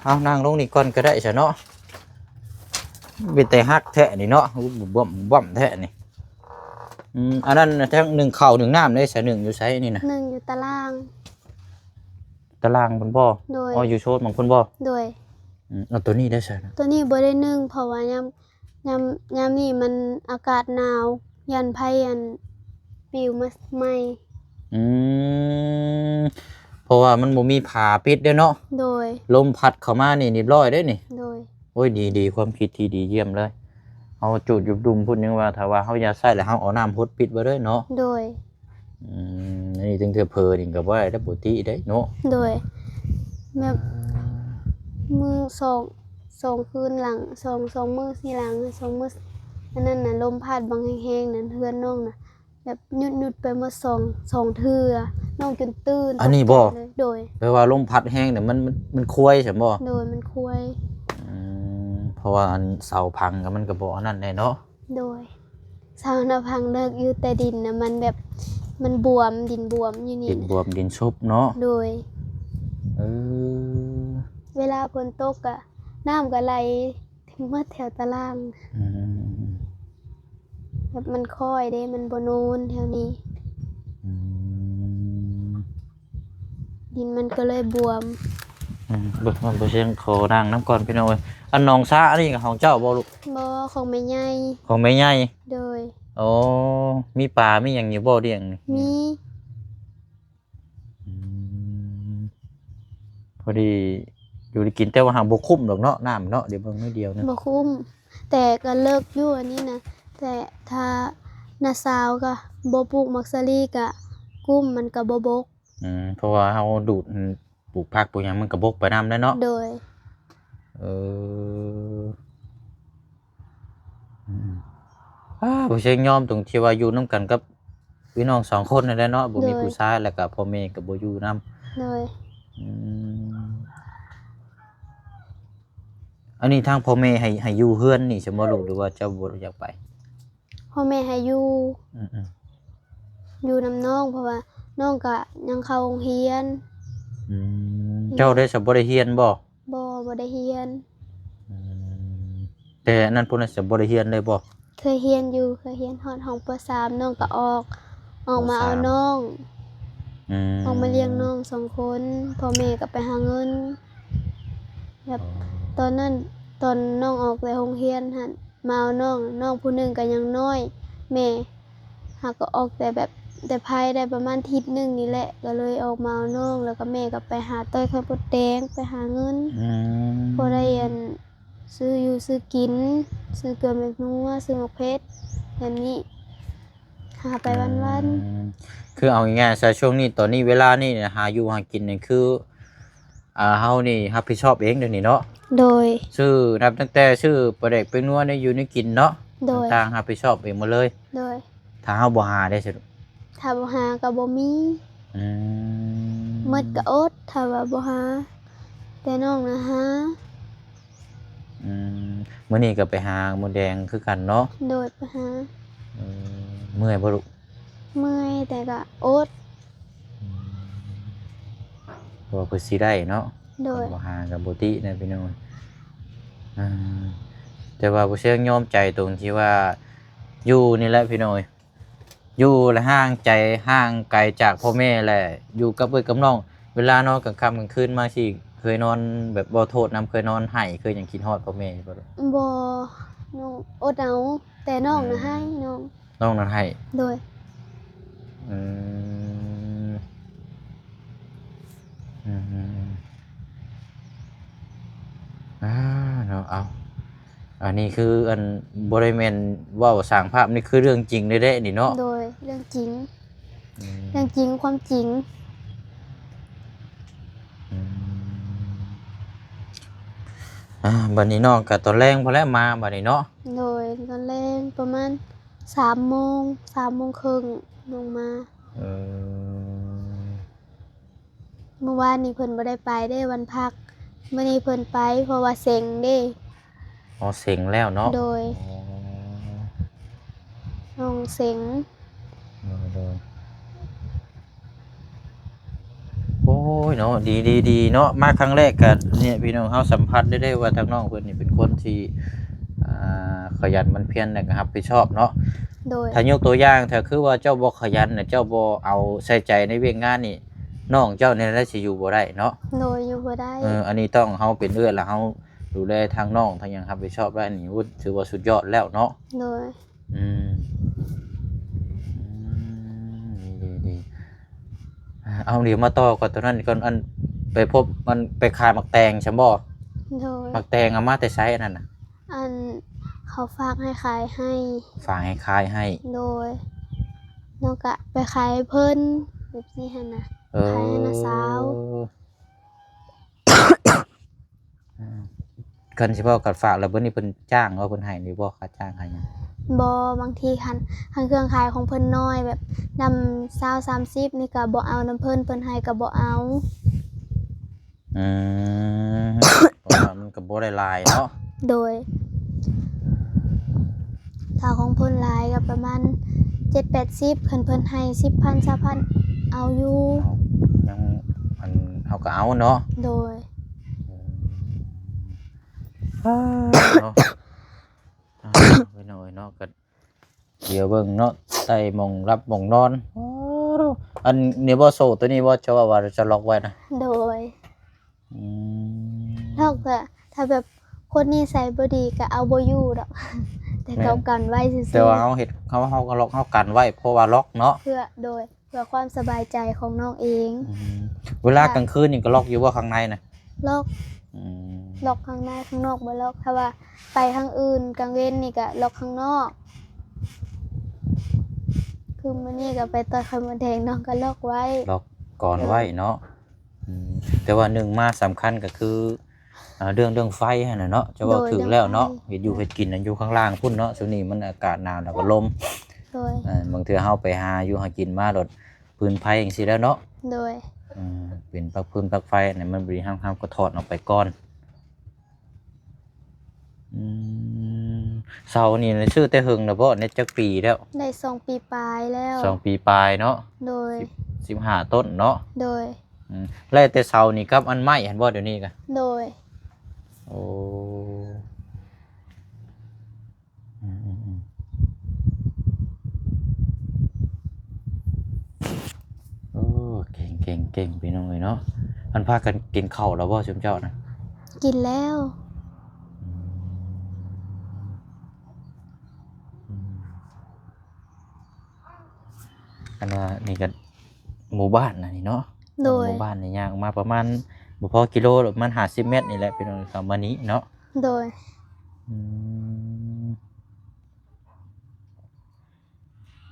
ເອົາ ນັ່ງລົງນີ້ກ່ອນກໍໄດ້ຊະເນາະ. ເປັນແຕ່ຮັກແທ້ນີ້ເນາະ ບວມໆແທ້ນີ້. ອືມ ອັນນັ້ນທັງໜຶ້ງເຂົ້າໜຶ້ງນ້ຳເດ້ຊະ ໜຶ້ງຢູ່ໃສນີ້ນະ? ໜຶ້ງຢູ່ຕາລ່າງ. ຕາລ່າງພຸ້ນບໍ່? ໂດຍ. ອໍ ຢູ່ໂຊນໝ່ອງພຸ້ນບໍ່? ໂດຍ. ອືມ ເອົາ ໂຕນີ້ໄດ້ຊະ? ໂຕນີ້ບໍ່ໄດ້ໜຶ້ງ ເພາະວ່າຍາມ ຍາມ ຍາມນີ້ມັນອາກາດໜາວ ຢ້ານໄຟອັນ ປິວມາໄໝ້. ອືມ ເພາະວ່າມັນບໍ່ມີຝາປິດເດ້ເນາະ. ໂດຍ. ລົມພັດເຂົ້າມານີ້ຮຽບຮ້ອຍເດ້ນີ້. ໂດຍ. ໂອ້ຍ ດີໆ ຄວາມຄິດທີ່ດີຢ້ຽມເລີຍ. ເຮົາຈູດຢຸບດຸ່ມພຸ້ນ ຍັງວ່າ ຖ້າວ່າເຮົາຢາກໃຊ້ແລ້ວ ເຮົາເອົານ້ຳຫົດປິດໄວ້ເລີຍເນາະ. ໂດຍ. ອືມ ອັນນີ້ຈັ່ງເທື່ອເຜີນີ້ກໍບໍ່ໄດ້ ບໍ່ຕິໄດ້ເນາະ. ໂດຍ. ແບບ ອ່າ ມື້ສອງ ສອງຄືນຫຼັງ ສອງ ສອງມື້ສີ່ຫຼັງ ສອງມື້ ອັນນັ້ນນະ ລົມພັດບັງແຮງໆນັ້ນ ເຮືອນນ້ອງນະ ແບບຢຸດໆໄປໝົດສອງ ສອງເທື່ອ ນ້ອງຈົນຕື່ນ. ອັນນີ້ບໍ່? ຕົກໃຈເລີຍ. ໂດຍ. ແປວ່າລົມພັດແຮງນີ້ ມັນ ມັນ ມັນຄວາຍຊັ້ນບໍ່? ໂດຍ ມັນຄວາຍ. ອືມ ເພາະວ່າອັນເສົາພັງກໍ ມັນກໍບໍ່ອັນນັ້ນແດ່ເນາະ. ໂດຍ. ເສົານະພັງເລິກຢູ່ ແຕ່ດິນນະມັນແບບ ມັນບວມ ດິນບວມຢູ່ນີ້ ດິນບວມ ດິນຊຸບເນາະ. ໂດຍ. ເອີ ເວລາຝົນຕົກກະ ນ້ຳກະໄຫຼເຕັມໝົດແຖວຕາລ່າງ. ອືມ ແບບມັນຄ້ອຍເດ້ ມັນບໍ່ນູນແຖວນີ້. ອືມ ດິນມັນກໍເລີຍບວມ. ອືມ ເບິ່ງ ເບິ່ງ ບໍ່ຊຽງຂໍນັ່ງນຳກ່ອນພີ່ນ້ອງເອີຍ. ອັນໜອງສະອັນນີ້ຂອງເຈົ້າບໍ່ລູກ? ບໍ່ ຂອງແມ່ໃຫຍ່. ຂອງແມ່ໃຫຍ່? ໂດຍ. ໂອ້ ມີປາມີຫຍັງຢູ່ບໍ່ ລ້ຽງນີ້? ມີ. ອືມ ພໍດີຢູ່ໄດ້ກິນ ແຕ່ວ່າຫາກບໍ່ຄຸ້ມດອກເນາະ ນ້ຳເນາະ ດຽວເບິ່ງໜ້ອຍດຽວນະ. ບໍ່ຄຸ້ມ ແຕ່ກໍເລິກຢູ່ອັນນີ້ນະ ແຕ່ຖ້ານ້າສາວກໍບໍ່ປູກໝາກສາລີກໍກຸ້ມ ມັນກໍບໍ່ບົກ. ອືມ ເພາະວ່າເຮົາດູດ ອືມ ປູກຜັກປູກຫຍັງມັນກໍບົກໄປນຳແຫຼະເນາະ. ໂດຍ. ເອີ ອືມ ອ້າ ບໍ່ເຊີງຍອມຕົງທີ່ວ່າຢູ່ນຳກັນກັບພີ່ນ້ອງສອງຄົນນັ້ນແຫຼະເນາະ ບໍ່ມີ ໂດຍ ຜູ້ຊາຍ ແລ້ວກໍພໍ່ແມ່ກໍບໍ່ຢູ່ນຳ. ໂດຍ. ອືມ ອັນນີ້ທາງພໍ່ແມ່ໃຫ້ ໃຫ້ຢູ່ເຮືອນນີ້ຊັ້ນບໍ່ລູກ ຫຼືວ່າເຈົ້າບໍ່ຢາກໄປ? ພໍ່ແມ່ໃຫ້ຢູ່. ອືມໆ ຢູ່ນຳນ້ອງ ເພາະວ່ານ້ອງກະຍັງເຂົ້າໂຮງຮຽນ. ອືມ ເຈົ້າໄດ້ສະ ບໍ່ໄດ້ຮຽນບໍ່? ບໍ່ ບໍ່ໄດ້ຮຽນ. ອືມ ແຕ່ອັນນັ້ນພຸ້ນນະ ສະ ບໍ່ໄດ້ຮຽນເລີຍບໍ່? ເຄີຍຮຽນຢູ່ ເຄີຍຮຽນຮອດຫ້ອງ ປໍສາມ ນ້ອງກະອອກ ອອກມາເອົາ ປໍສາມ ນ້ອງ. ອືມ ອອກມາລ້ຽງນ້ອງສອງຄົນ ພໍ່ແມ່ກະໄປຫາເງິນ. ແບບ ອໍ ຕອນນັ້ນ ຕອນນ້ອງອອກແຕ່ໂຮງຮຽນຫັ້ນ ມາເອົານ້ອງ ນ້ອງຜູ້ໜຶ່ງກໍຍັງນ້ອຍ ແມ່ຫາກໍອອກແຕ່ແບບ ແຕ່ໄພໄດ້ປະມານທິດໜຶ່ງນີ້ແຫຼະ ກໍເລີຍອອກມາເອົານ້ອງ ແລ້ວກໍແມ່ກໍໄປຫາຕ່ອຍໄຂ່ມົດແດງ ໄປຫາເງິນ. ອືມ ພໍໄດ້ອັນ ຊື້ຢູ່ຊື້ກິນ ຊື້ເກືອແມງນົວ ຊື້ໝາກເຜັດ ແບບນີ້ ຫາໄປວັນໆ. ອືມ ຄືເອົາງ່າຍໆຊະ ຊ່ວງນີ້ ຕອນນີ້ ເວລານີ້ ຫາຢູ່ຫາກິນນີ້ ຄື ອ່າ ເຮົານີ້ຮັບຜິດຊອບເອງດຽວນີ້ເນາະ? ໂດຍ. ຊື້ ນັບຕັ້ງແຕ່ຊື້ປາແດກແປ້ງນົວ ແນວຢູ່ແນວກິນເນາະ? ໂດຍ. ຕ່າງໆຮັບຜິດຊອບເອງໝົດເລີຍ? ໂດຍ. ຖ້າເຮົາບໍ່ຫາເດ້ຊັ້ນ? ຖ້າບໍ່ຫາກໍບໍ່ມີ. ອືມ. ໝົດກໍອົດ ຖ້າວ່າບໍ່ຫາ. ແຕ່ນ້ອງນະຫາ. ອືມ. ມື້ນີ້ກໍໄປຫາມົດແດງຄືກັນເນາະ? ໂດຍ ໄປຫາ. ເອີ ເມື່ອຍບໍ່ລູກ? ເມື່ອຍ ແຕ່ກໍອົດ. ອືມ ເພາະວ່າເພິ່ນຊິໄດ້ເນາະ. ໂດຍ. ຄັນບໍ່ຫາກໍບໍ່ຕິນະພີ່ນ້ອງ. ອ່າ ແຕ່ວ່າບໍ່ເຊີງຍອມໃຈຕົງທີ່ວ່າຢູ່ນີ້ແຫຼະພີ່ນ້ອງເອີຍ ຢູ່ລະຫ່າງໃຈ ຫ່າງໄກຈາກພໍ່ແມ່ ແລະ ຢູ່ກັບເອື້ອຍກັບນ້ອງ. ເວລານອນກາງຄ່ຳກາງຄືນມາຊິ ເຄີຍນອນແບບເວົ້າໂທດນຳ ເຄີຍນອນໄຫ້ ເຄີຍຫຍັງ ຄິດຮອດພໍ່ແມ່ຢູ່ບໍ່? ບໍ່ ນ້ອງອົດເອົາ. ແຕ່ນ້ອງນະ ອືມ ໄຫ້ ນ້ອງ ນ້ອງນັ້ນໃຫ້. ໂດຍ. ອືມ ອືມ ອ່າ ເນາະ ເອົາ ອັນນີ້ຄື ອັນ ບໍ່ໄດ້ແມ່ນເວົ້າສ້າງພາບ ນີ້ຄືເລື່ອງຈິງເດ້ນີ້ເນາະ. ໂດຍ ເລື່ອງຈິງ. ອືມ ເລື່ອງຈິງ ຄວາມຈິງ. ອືມ ອ່າ ບັດນີ້ນ້ອງກໍຕອນແລງພຸ້ນແຫຼະມາບັດນີ້ເນາະ. ໂດຍ ຕອນແລງປະມານສາມໂມງ ສາມໂມງເຄິ່ງລົງມາ. ເອີ ມື້ວານນີ້ເພິ່ນບໍ່ໄດ້ໄປເດ້ ວັນພັກ ມື້ນີ້ເພິ່ນໄປ ເພາະວ່າເສັງເດ້. ອໍ ເສັງແລ້ວເນາະ. ໂດຍ. ອໍ ນ້ອງເສັງ. ໂດຍ ໂດຍ. ເນາະ ດີໆໆເນາະ ມາຄັ້ງແລກກໍນີ້ພີ່ນ້ອງເຮົາສຳຜັດໄດ້ເລີຍວ່າທາງນ້ອງເພິ່ນນີ້ເປັນຄົນທີ່ ອ່າ ຂະຫຍັນໝັ່ນພຽນ ແລ້ວກໍຮັບຜິດຊອບເນາະ. ໂດຍ ຖ້າຍົກຕົວຢ່າງ ຖ້າຄືວ່າເຈົ້າບໍ່ຂະຫຍັນນະ ເຈົ້າບໍ່ເອົາໃສ່ໃຈໃນວຽກງານນີ້ ນ້ອງເຈົ້ານີ້ລະຊິຢູ່ບໍ່ໄດ້ເນາະ. ໂດຍ ຢູ່ບໍ່ໄດ້. ເອີ ອັນນີ້ຕ້ອງ ເຮົາເປັນເອື້ອຍລະ ເຮົາດູແລທາງນ້ອງ ທາງຫຍັງ ຮັບຜິດຊອບໄດ້ນີ້ ໂອ້ ຖືວ່າສຸດຍອດແລ້ວເນາະ. ໂດຍ ອືມ ອືມ ດີໆໆ ເອົາ ດຽວມາຕໍ່ກ່ອນ ໂຕນັ້ນກ່ອນ ອັນ ໄປພົບ ມັນໄປຂາຍໝາກແຕງຊັ້ນບໍ່? ໂດຍ ໝາກແຕງເອົາມາແຕ່ໃສອັນນັ້ນນະ? ອັນ ເຂົາຝາກໃຫ້ຂາຍໃຫ້. ຝາກໃຫ້ຂາຍໃຫ້. ໂດຍ ນ້ອງກະໄປຂາຍໃຫ້ເພິ່ນແບບນີ້ຫັ້ນນະ. ເອີ ຂາຍໃຫ້ນ້າສາວ. ອືມ ຄັນຊິເວົ້າກັນຝາກແລ້ວ ເພິ່ນນີ້ເພິ່ນຈ້າງບໍ່ ເພິ່ນໃຫ້ຢູ່ບໍ່ ຄ່າຈ້າງຄ່າຫຍັງ? ບໍ່ ບາງທີຄັນ ຄັນເຄື່ອງຂາຍຂອງເພິ່ນນ້ອຍ ແບບນຳຊາວ ສາມສິບນີ້ກໍບໍ່ເອົານຳເພິ່ນ ເພິ່ນໃຫ້ກໍບໍ່ເອົາ. ອືມ ເພາະວ່າມັນກໍບໍ່ໄດ້ຫຼາຍເນາະ. ໂດຍ ຖ້າຂອງເພິ່ນຫຼາຍກໍປະມານເຈັດແປດສິບ ຄັນເພິ່ນໃຫ້ສິບພັນ ຊາວພັນ ເອົາຢູ່. ເອົາ ຍັງ ອັນ ເຮົາກໍເອົາເນາະ. ໂດຍ ອືມ ເນາະ ອ່າ ພີ່ນ້ອງເອີຍເນາະ ກໍດຽວເບິ່ງເນາະ ໃຕ້ໝ່ອງຫຼັບໝ່ອງນອນ. ໂອ້ ອັນນີ້ບໍ່ ໂສ້ຕົວນີ້ບໍ່ ເຈົ້າວ່າວ່າຈະລັອກໄວ້ນະ? ໂດຍ ອືມ ລັອກກະ ຖ້າແບບຄົນນິໄສບໍ່ດີກະເອົາບໍ່ຢູ່ດອກ ແຕ່ ແມ່ນ ເຮົາກັນໄວ້ຊື່ໆ. ແຕ່ວ່າເຮົາເຮັດ ເຮົາ ເຮົາກໍລັອກ ເຮົາກັນໄວ້ ເພາະວ່າລັອກເນາະ. ເພື່ອ ໂດຍ ເພື່ອຄວາມສະບາຍໃຈຂອງນ້ອງເອງ. ອືມ ເວລາກາງຄືນນີ້ກໍລັອກຢູ່ບໍ່ ຂ້າງໃນນະ? ລັອກ. ອືມ ລັອກຂ້າງໃນ ຂ້າງນອກບໍ່ລັອກ. ຖ້າວ່າໄປທາງອື່ນກາງເວັນນີ້ກໍລັອກຂ້າງນອກ. ຄືມື້ນີ້ກໍໄປຕ່ອຍໄຂ່ມົດແດງ ນ້ອງກໍລັອກໄວ້ ລັອກກອນໄວ້ເນາະ. ອືມ ແຕ່ວ່າໜຶ່ງມາສຳຄັນກໍຄື ອ່າ ເລື່ອງ ເລື່ອງໄຟຫັ້ນນະເນາະ ເຈົ້າເວົ້າຖືກແລ້ວເນາະ. ໂດຍ ເລື່ອງໄຟ ເຮັດຢູ່ເຮັດກິນນັ້ນຢູ່ຂ້າງລ່າງພຸ້ນເນາະ ຊ່ວງນີ້ມັນອາກາດໜາວ ແລ້ວກໍລົມ. ໂດຍ ເອີ ບາງເທື່ອເຮົາໄປຫາຢູ່ຫາກິນມາໂລດ ຟືນໄຟຈັ່ງຊີ້ແຫຼະເນາະ. ໂດຍ ເອີ ເປັນປັກຟືນປັກໄຟນີ້ມັນບໍ່ດີ ເຮົາ ເຮົາກໍຖອດອອກໄປກ່ອນ. ອືມ ເສົານີ້ຊື້ແຕ່ເຫິງແລ້ວບໍ່? ໄດ້ຈັກປີແລ້ວ? ໄດ້ສອງປີປາຍແລ້ວ. ສອງປີປາຍເນາະ. ໂດຍ ສິບ ສິບຫ້າຕົ້ນເນາະ. ໂດຍ ອືມ ໄລ່ແຕ່ເສົານີ້ກັບອັນໄມ້ຫັ້ນບໍ່ ດຽວນີ້ກະ? ໂດຍ ໂອ້ ອືມໆໆ ໂອ້ ເກັ່ງໆໆ ພີ່ນ້ອງເອີຍເນາະ. ອັນ ພາກັນກິນເຂົ້າແລ້ວບໍ່ ຊຸມເຈົ້ານະ? ກິນແລ້ວ. ອືມ ອືມ ອັນວ່ານີ້ກໍໝູ່ບ້ານນະນີ້ເນາະ. ໂດຍ ໝູ່ບ້ານນີ້ຍ່າງມາປະມານບໍ່ພໍກິໂລ ປະມານຫ້າສິບແມັດນີ້ແຫຼະ ພີ່ນ້ອງ ເຂົ້າມານີ້ເນາະ. ໂດຍ ອືມ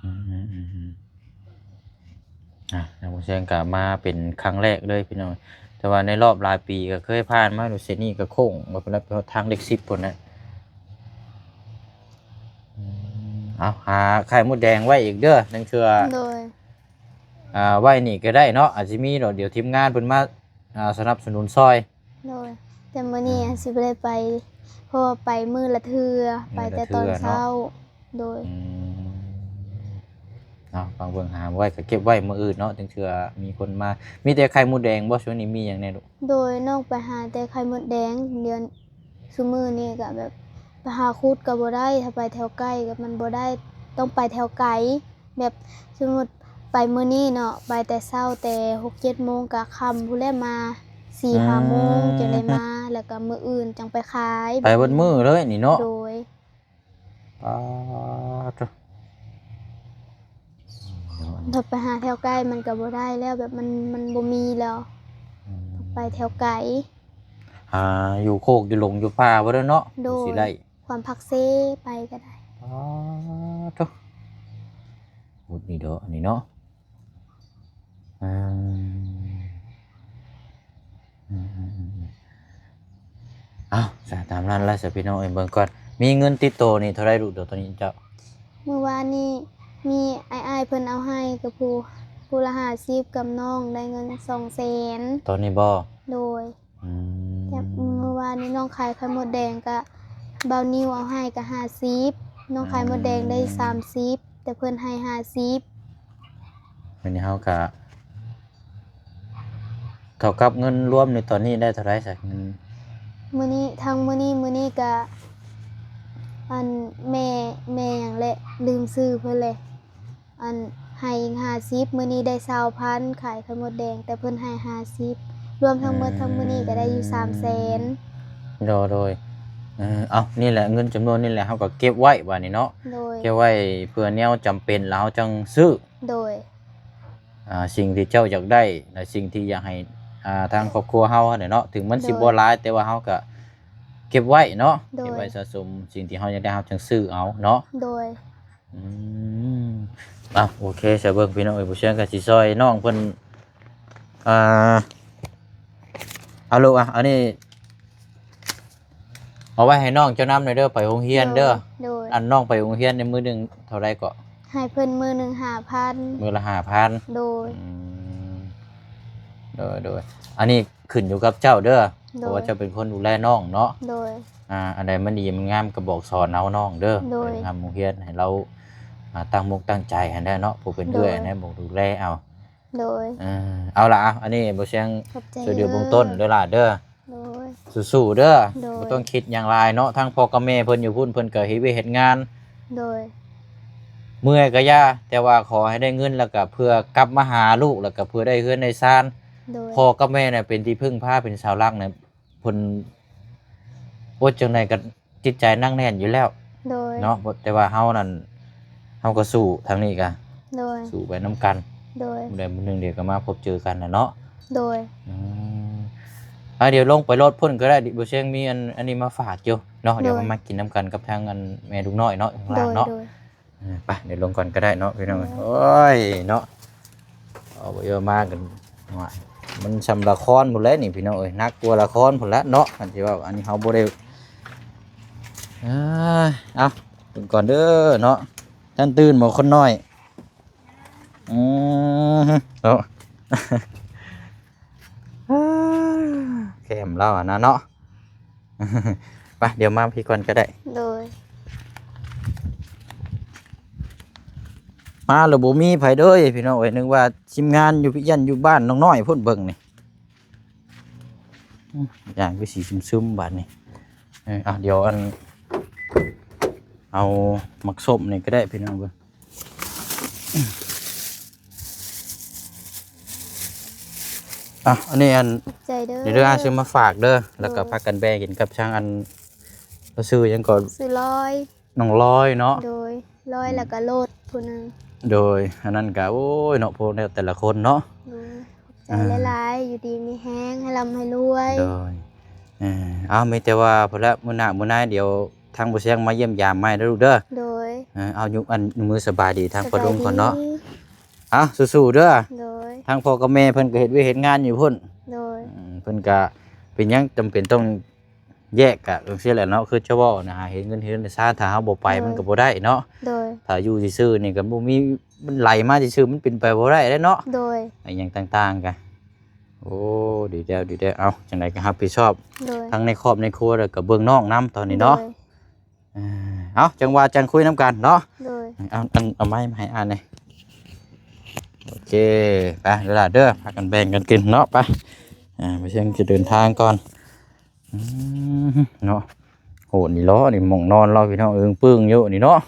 ອືມໆໆໆ ອ່າ ທາງບ່າວແຊງກໍມາເປັນຄັ້ງແລກເລີຍພີ່ນ້ອງ ແຕ່ວ່າໃນລອບຫຼາຍປີກໍເຄີຍຜ່ານມາຢູ່ເສັ້ນນີ້ ກໍໂຄ້ງມາພຸ້ນລະ ໄປຮອດທາງເລກສິບພຸ້ນນະ. ອືມ ເອົາ ຫາໄຂ່ມົດແດງໄວ້ອີກເດີ ລາງເທື່ອ. ໂດຍ ອ່າ ໄວ້ນີ້ກໍໄດ້ເນາະ ອາດຊິມີດອກ ດຽວທີມງານເພິ່ນມາ ອ່າ ສະໜັບສະໜູນຊ່ອຍ. ໂດຍ ແຕ່ມື້ນີ້ ອືມ ອາດຊິບໍ່ໄດ້ໄປ ເພາະວ່າໄປມື້ລະເທື່ອ ໄປແຕ່ຕອນເຊົ້າ. ມື້ລະເທື່ອເນາະ. ໂດຍ ອືມ ເນາະ ຟັງເບິ່ງ ຫາໄວ້ກໍເກັບໄວ້ມື້ອື່ນເນາະ ຈັ່ງເທື່ອມີຄົນມາ. ມີແຕ່ໄຂ່ມົດແດງບໍ່? ຊ່ວງນີ້ມີຫຍັງແດ່ລູກ? ໂດຍ ນ້ອງໄປຫາແຕ່ໄຂ່ມົດແດງ ດຽວ ຊຸມື້ນີ້ກໍແບບໄປຫາຂຸດກໍບໍ່ໄດ້ ຖ້າໄປແຖວໃກ້ກໍມັນບໍ່ໄດ້ ຕ້ອງໄປແຖວໄກ. ແບບສົມມຸດໄປມື້ນີ້ເນາະ ໄປແຕ່ເຊົ້າແຕ່ຫົກເຈັດໂມງ ກະຄ່ຳພຸ້ນແຫຼະມາ ສີ່ຫ້າໂມງ ອືມ ຈັ່ງໄດ້ມາ ແລ້ວກະມື້ອື່ນຈັ່ງໄປຂາຍ. ໄປເບິດມື້ເລີຍນີ້ເນາະ. ໂດຍ ປາດໂທ້ ຖ້າໄປຫາແຖວໃກ້ມັນກໍບໍ່ໄດ້ແລ້ວ ແບບມັນ ມັນບໍ່ມີແລ້ວ. ອືມ ໄປແຖວໄກ ຫາຢູ່ໂຄກຢູ່ຫຼົງຢູ່ປ່າບໍ່ໄດ້ເນາະ. ໂດຍ ຊິໄດ້ ຄວາມພັກເຊໄປກໍໄດ້. ປາດໂທ້ ໝຸດນີ້ເດາະ ອັນນີ້ເນາະ. ອືມ ອືມໆໆ ເອົາ ສາ ຕາມນັ້ນລະ ສາ ພີ່ນ້ອງເອີຍ ເບິ່ງກ່ອນ ມີເງິນຕິດໂຕນີ້ເທົ່າໃດລູກ ດຽວຕອນນີ້ເຈົ້າ? ມື້ວານນີ້ມີອ້າຍໆເພິ່ນເອົາໃຫ້ກັບຜູ້ ຜູ້ລະຫ້າສິບ ກັບນ້ອງໄດ້ເງິນສອງແສນ. ຕອນນີ້ບໍ່? ໂດຍ. ອືມ ແຕ່ມື້ວານນີ້ນ້ອງຂາຍໄຂ່ມົດແດງກະ ບ່າວນິວເອົາໃຫ້ກະຫ້າສິບ ນ້ອງຂາຍ ອືມ ມົດແດງໄດ້ສາມສິບ ແຕ່ເພິ່ນໃຫ້ຫ້າສິບ. ມື້ນີ້ເຮົາກະ ເທົ່າກັບເງິນລວມໃນຕອນນີ້ໄດ້ເທົ່າໃດຊະ? ເງິນ ມື້ນີ້ ທັງມື້ນີ້ ມື້ນີ້ກະ ອັນ ແມ່ ແມ່ຫຍັງແຫຼະ ລືມຊື່ເພິ່ນແຫຼະ ອັນ ໃຫ້ອີກຫ້າສິບ ມື້ນີ້ໄດ້ຊາວພັນ ຂາຍໄຂ່ມົດແດງ ແຕ່ເພິ່ນໃຫ້ຫ້າສິບ ລວມທັງໝົດ ອືມ ທັງມື້ນີ້ກະໄດ້ຢູ່ສາມແສນ. ໂດຍ ໂດຍ ເອີ ເອົາ ນີ້ແຫຼະ ເງິນຈຳນວນນີ້ແຫຼະ ເຮົາກໍເກັບໄວ້ບາດນີ້ເນາະ. ໂດຍ ເກັບໄວ້ເພື່ອແນວຈຳເປັນ ແລ້ວເຮົາຈັ່ງຊື້. ໂດຍ ອ່າ ສິ່ງທີ່ເຈົ້າຢາກໄດ້ ແລະ ສິ່ງທີ່ຢາກໃຫ້ ອ່າ ທາງຄອບຄົວເຮົາຫັ້ນແຫຼະເນາະ ເຖິງມັນຊິ ໂດຍ ບໍ່ຫຼາຍ ແຕ່ວ່າເຮົາກະເກັບໄວ້ເນາະ. ໂດຍ ເກັບໄວ້ສະສົມ ສິ່ງທີ່ເຮົາຢາກໄດ້ ເຮົາຈັ່ງຊື້ເອົາເນາະ. ໂດຍ ອືມ ອ່ະ ໂອເຄ ຊະເບິ່ງພີ່ນ້ອງເອີຍ ຜູ້ຊຽງກໍຊິຊ່ອຍນ້ອງເພິ່ນ ອ່າ ເອົາລູກ ອ່ະ ອັນນີ້ ເອົາໄວ້ໃຫ້ນ້ອງເຈົ້ານຳແດ່ເດີ ໄປໂຮງຮຽນເດີ. ໂດຍ ໂດຍ ອັນນ້ອງໄປໂຮງຮຽນໃນມື້ໜຶ່ງເທົ່າໃດເກາະ? ໃຫ້ເພິ່ນມື້ໜຶ່ງຫ້າພັນ. ມື້ລະຫ້າພັນ. ໂດຍ ອືມ ໂດຍ ໂດຍ ອັນນີ້ຂຶ້ນຢູ່ກັບເຈົ້າເດີ. ໂດຍ ເພາະວ່າເຈົ້າເປັນຄົນດູແລນ້ອງເນາະ. ໂດຍ ອ່າ ອັນໃດມັນດີມັນງາມກໍບອກສອນເອົານ້ອງເດີ. ໂດຍ ໄປນຳໂຮງຮຽນໃຫ້ລາວ ອ່າ ຕັ້ງມຸກຕັ້ງໃຈຫັ້ນແຫຼະເນາະ ຜູ້ເປັນເອື້ອຍຫັ້ນແຫຼະ ໂດຍ ບອກດູແລເອົາ. ໂດຍ ເອີ ເອົາລະ ອັນນີ້ບໍ່ຊຽງ ຂອບໃຈ ຊ່ວຍເຫຼືອເບື້ອງຕົ້ນເດີຫຼ້າເດີ. ໂດຍ ສູ້ໆເດີ. ໂດຍ ບໍ່ຕ້ອງຄິດຫຍັງຫຼາຍເນາະ ທັງພໍ່ກັບແມ່ເພິ່ນຢູ່ພຸ້ນ ເພິ່ນກໍເຮັດວຽກເຮັດງານ. ໂດຍ ເມື່ອຍກໍຢ່າ ແຕ່ວ່າຂໍໃຫ້ໄດ້ເງິນ ແລ້ວກໍເພື່ອກັບມາຫາລູກ ແລ້ວກໍເພື່ອໄດ້ເຮືອນໄດ້ຊານ. ໂດຍ ພໍ່ກັບແມ່ນະເປັນທີ່ເພິ່ງພາ ເປັນເສົາຫຼັກນະ ເພິ່ນ ໂອ້ ຈັ່ງໃດກໍຈິດໃຈໜັກແໜ້ນຢູ່ແລ້ວ. ໂດຍ ເນາະ ແຕ່ວ່າເຮົານັ້ນ ເຮົາກໍສູ້ ທາງນີ້ກໍ ໂດຍ ສູ້ໄປນຳກັນ. ໂດຍ ມື້ໃດມື້ໜຶ່ງດຽວກໍມາພົບເຈີກັນນະເນາະ. ໂດຍ ອືມ ອ່າ ດຽວລົງໄປລົດພຸ້ນກໍໄດ້ ບໍ່ຊຽງມີອັນ ອັນນີ້ມາຝາກຢູ່ເນາະ. ໂດຍ ດຽວເຮົາມາກິນນຳກັນກັບທາງອັນແມ່ລູກນ້ອຍເນາະ ຂ້າງລ່າງເນາະ. ໂດຍ ໂດຍ ເອີ ໄປ ດຽວລົງກ່ອນກໍໄດ້ເນາະພີ່ນ້ອງ. ໂອ້ຍ ເນາະ ເອົາໄປເອົາມາກັນ ໂອ້ຍ ມັນຊ່ຳລະຄອນພຸ້ນແຫຼະນີ້ພີ່ນ້ອງເອີຍ ໜັກກວ່າລະຄອນພຸ້ນແຫຼະເນາະ ຄັນຊິເວົ້າ. ອັນນີ້ເຮົາບໍ່ໄດ້ ເອີ ເອົາ ເບິ່ງກ່ອນເດີເນາະ. ທ່ານຕື່ນບໍ່ຄົນນ້ອຍ? ອືມ ເນາະ ແຄມລາວຫັ້ນນະເນາະ. ໄປ ດຽວມາພີ້ກ່ອນກໍໄດ້. ໂດຍ ມາແລ້ວບໍ່ມີໃຜເດີພີ່ນ້ອງເອີຍ ນຶກວ່າທີມງານຢູ່ພິຍັນຢູ່ບ້ານນ້ອງນ້ອຍພຸ້ນເບິ່ງນີ້. ອືມ ຢ່າງຄືສີຊຶມໆບາດນີ້. ເອີ ອ່ະ ດຽວອັນ ເອົາໝາກສົ້ມນີ້ກໍໄດ້ພີ່ນ້ອງເບິ່ງ. ອ່ະ ອັນນີ້ອັນ ຂອບໃຈເດີ ດຽວເດີ ອ້າຍຊື້ມາຝາກເດີ ແລ້ວກໍ ໂດຍ ພາກັນແບ່ງກິນກັບທາງອັນ ລາວຊື່ຫຍັງກໍ ຊື່ລອຍ ນ້ອງລອຍເນາະ. ໂດຍ ລອຍ ອືມ ແລ້ວກໍໂລດຜູ້ໜຶ່ງ. ໂດຍ ອັນນັ້ນກໍ ໂອ້ຍເນາະ ພວກແຕ່ລະຄົນເນາະ. ໂດຍ ຂອບໃຈ ອ່າ ຫຼາຍໆ ຢູ່ດີມີແຮງ ໃຫ້ລ່ຳໃຫ້ລວຍ. ໂດຍ ເອີ ເອົາ ມີແຕ່ວ່າພຸ້ນລະ ມື້ໜ້າມື້ໃນດຽວ ທາງບໍ່ຊຽງມາຢ້ຽມຢາມໃໝ່ເດີລູກເດີ. ໂດຍ ເອີ ເອົາ ຍົກ ອັນ ມືສະບາຍດີທາງປ້າລຸງກ່ອນເນາະ. ສະບາຍດີ ເອົາ ສູ້ໆເດີ. ໂດຍ ທາງພໍ່ກັບແມ່ເພິ່ນກໍເຮັດວຽກເຮັດງານຢູ່ພຸ້ນ. ໂດຍ ອືມ ເພິ່ນກະເປັນຫຍັງຈຳເປັນຕ້ອງແຍກກະຈັ່ງຊີ້ແຫຼະເນາະ ຄືຈະເວົ້ານະ ຫາເຮັດເງິນເຮັດຊານ ຖ້າເຮົາບໍ່ໄປ ໂດຍ ມັນກໍບໍ່ໄດ້ເນາະ. ໂດຍ ຖ້າຢູ່ຊື່ໆນີ້ກໍບໍ່ມີ ມັນໄຫຼມາຊື່ໆ ມັນເປັນໄປບໍ່ໄດ້ເດ້ເນາະ. ໂດຍ ອີຫຍັງຕ່າງໆກະ ໂອ້ ດີແລ້ວ ດີແລ້ວ ເອົາ ຈັ່ງໃດກໍຮັບຜິດຊອບ ໂດຍ ທັງໃນຄອບໃນຄົວ ແລ້ວກໍເບິ່ງນ້ອງນຳຕອນນີ້ເນາະ. ໂດຍ ເອີ ເອົາ ຈັ່ງວ່າຈັ່ງຄຸຍນຳກັນເນາະ. ໂດຍ ເອົາ ອັນ ເອົາໄມ້ມາໃຫ້ອ້າຍແດ່. ໂອເຄ ໄປເດີຫຼ້າເດີ ພາກັນແບ່ງກັນກິນເນາະ. ໄປ ອ່າ ໄປ ເຊິ່ງຈະເດີນທາງກ່ອນ. ອືມ ເນາະ ໂຫ ນີ້ເລາະ ນີ້ໝ່ອງນອນລາວ ພີ່ນ້ອງ ເອີງປຶ້ງຢູ່ນີ້ເນາະ.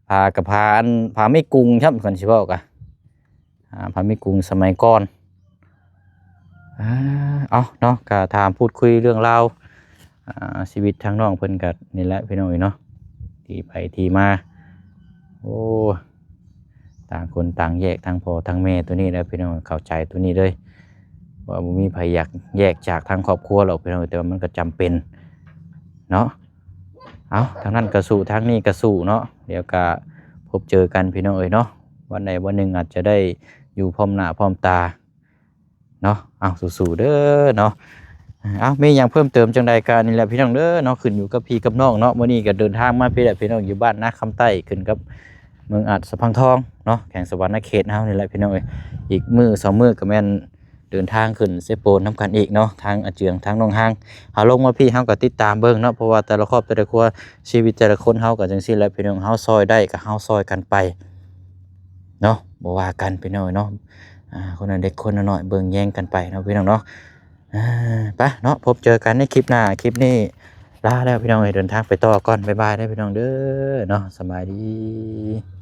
ຜ້າກໍຜ້າ ອັນ ຜ້າໄມ້ກຸງຊ້ຳ ຄັນຊິເວົ້າກະ ອ່າ ຜ້າໄມ້ກຸງສະໄໝກ່ອນ. ອ່າ ເອົາເນາະ ກໍຖາມພູດຄຸຍເລື່ອງລາວ ອ່າ ຊີວິດທາງນ້ອງເພິ່ນກໍນີ້ແຫຼະ ພີ່ນ້ອງເອີຍເນາະ ທີ່ໄປທີ່ມາ. ໂອ້ ຕ່າງຄົນຕ່າງແຍກ ທັງພໍ່ທັງແມ່ ໂຕນີ້ແຫຼະ ພີ່ນ້ອງ ເຂົ້າໃຈໂຕນີ້ເລີຍ ວ່າບໍ່ມີໃຜຢາກແຍກຈາກທາງຄອບຄົວດອກ ພີ່ນ້ອງ ແຕ່ວ່າມັນກໍຈຳເປັນເນາະ. ເອົາ ທາງນັ້ນກໍສູ້ ທາງນີ້ກໍສູ້ເນາະ ດຽວກໍພົບເຈີກັນ ພີ່ນ້ອງເອີຍເນາະ. ວັນໃດວັນໜຶ່ງອາດຈະໄດ້ຢູ່ພ້ອມໜ້າພ້ອມຕາເນາະ. ເອົາ ສູ້ໆເດີເນາະ. ເອົາ ມີຫຍັງເພີ່ມເຕີມຈັ່ງໃດກໍນີ້ແຫຼະ ພີ່ນ້ອງເດີເນາະ ຂຶ້ນຢູ່ກັບພີ່ກັບນ້ອງເນາະ. ມື້ນີ້ກໍເດີນທາງມາພີ້ແຫຼະ ພີ່ນ້ອງ ຢູ່ບ້ານນາຄຳໃຕ້ ຂຶ້ນກັບເມືອງອາດສະພັງທອງເນາະ ແຂວງສະຫວັນນະເຂດເຮົານີ້ແຫຼະ ພີ່ນ້ອງເອີຍ. ອີກມື້ສອງມື້ກໍແມ່ນ ເດີນທາງຂຶ້ນເຊໂປນນຳກັນອີກເນາະ ທາງອາເຈືອງ ທາງໜອງຮາງ. ເຮົາລົງມາພີ້ ເຮົາກໍຕິດຕາມເບິ່ງເນາະ ເພາະວ່າແຕ່ລະຄອບແຕ່ລະຄົວ ຊີວິດແຕ່ລະຄົນເຮົາກໍຈັ່ງຊີ້ແຫຼະ ພີ່ນ້ອງ ເຮົາຊ່ອຍໄດ້ກໍເຮົາຊ່ອຍກັນໄປເນາະ ບໍ່ວ່າກັນ ພີ່ນ້ອງເນາະ. ອ່າ ຄົນລະເລັກຄົນລະນ້ອຍ ເບິ່ງແຍງກັນໄປເນາະພີ່ນ້ອງເນາະ. ອ່າ ໄປເນາະ ພົບເຈີກັນໃນຄລິບໜ້າ. ຄລິບນີ້ລາແລ້ວພີ່ນ້ອງເອີຍ ເດີນທາງໄປຕໍ່ກ່ອນ. ບາຍບາຍເດີພີ່ນ້ອງເດີເນາະ ສະບາຍດີ.